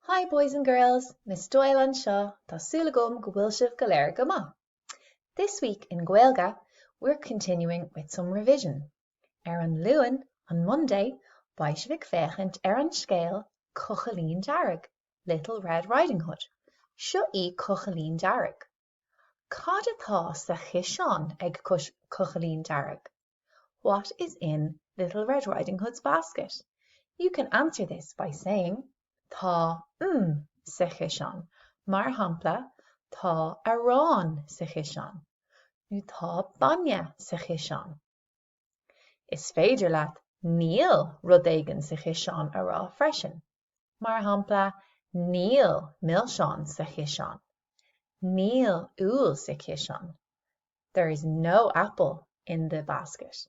Hi boys and girls, Miss Doyle anseo, tá súil agam go bhfuil sibh go léir go maith. This week in Gaeilge, we're continuing with some revision. Ar an Luan, on Monday, beidh sibh ag féachaint ar an scéal Cochaillín Dearg, Little Red Riding Hood. Seo í Cochaillín Dearg. Cad atá sa chiseán ag Cochaillín Dearg? What is in Little Red Riding Hood's basket? You can answer this by saying Tá mm sa chiseán. Mar shampla, Tá arán sa chiseán. Nó Tá bainne sa chiseán. Is féidir leat Níl rud éigin sa chiseán a rá freisin. Mar shampla, Níl milseán sa chiseán. Níl úll sa chiseán. There is no apple in the basket.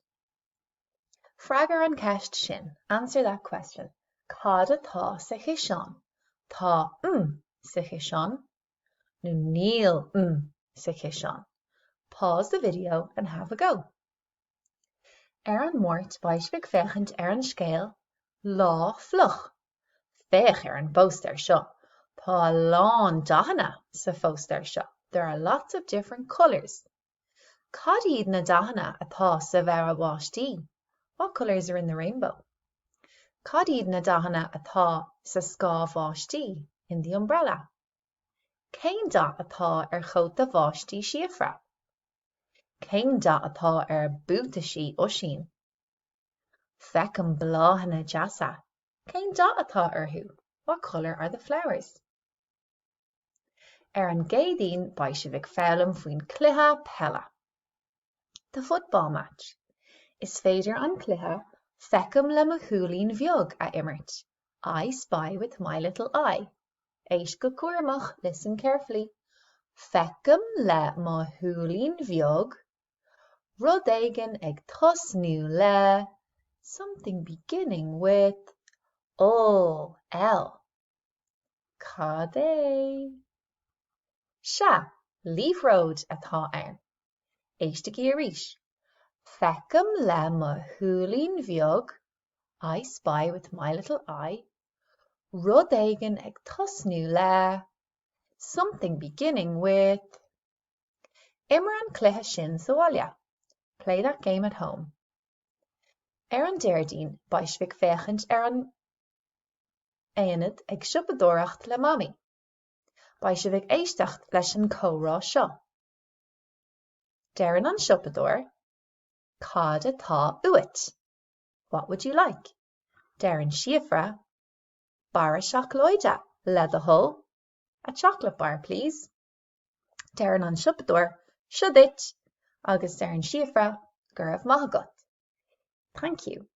Freagair an cheist sin. Answer that question. Cad atá sa chiseán? Tá mm sa chiseán. Nó níl mm sa chiseán. Pause the video and have a go. Ar an Máirt beidh sibh ag féachaint ar an scéal Lá Fliuch. Féach ar an bpóstaer seo. Tá a lán dathanna sa phóstaer seo. There are lots of different colours. Cad iad na dathanna atá sa bhogha báistí? What colours are in the rainbow? Cad iad na dathanna atá sa scáth bháistí? In the umbrella? Cén dath atá ar chóta bháistí Síofra? Cén dath atá ar buataisí Oisín? Feicim bláthanna deasa. Cén dath atá orthu? What colour are the flowers? Ar an gCéadaoin beidh sibh ag foghlaim faoin cluiche peile. The football match. Is féidir an cluiche Feicim le mo shúilín bheag a imirt. I spy with my little eye. Éist go cúramach, listen carefully. Feicim le mo shúilín bheag Rud éigin ag tosnú le, something beginning with, ul, L. Cad é? Sea, liathróid atá ann. Éistigí arís. Feicim le mo shúilín bheag, I spy with my little eye, rud éigin ag tosnú le, something beginning with. Imir an cluiche sin sa bhaile. Play that game at home. Ar an Déardaoin beidh sibh ag féachaint ar an Aonad ag siopadóireacht le Mamaí. Beidh sibh ag éisteacht leis an comhrá seo. Deireann an siopadóir, Cad atá uait? What would you like? Deireann Síofra, Barra seacláide, le do thoil. A chocolate bar, please. Deireann an siopadóir, Seo duit! agus deireann Síofra, Go raibh maith agat. Thank you.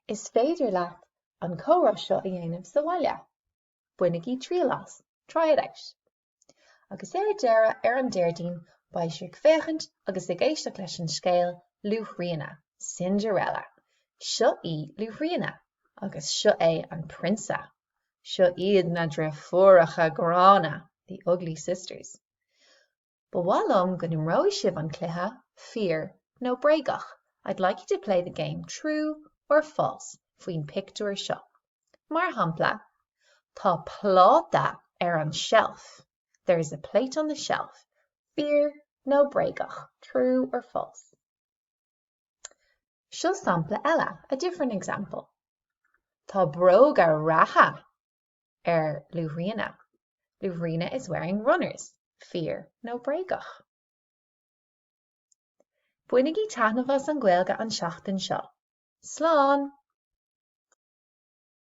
Is féidir leat an comhrá seo a dhéanamh sa bhaile. Bainigí triail as. Try it out. Agus ar deireadh, ar an Déardaoin, beidh sibh ag féachaint agus ag éisteacht leis an scéal Luaithríona, Cinderella. Seo í Luaithríona agus seo é an prionsa. Seo iad na deirfiúracha gránna, the ugly sisters. Ba mhaith liom go n-imreoidh sibh an cluiche Fíor nó Bréagach, I'd like you to play the game True or False faoin pictiúr seo. Mar shampla, Tá pláta ar an tseilf, there is a plate on the shelf, Fíor nó bréagach, true or false? Seo sampla eile, a different example. Tá bróga reatha ar Luaithríona. Luaithríona is wearing runners. Fíor nó bréagach? Bainigí taitneamh as an Ghaeilge an tseachtain seo. Slán!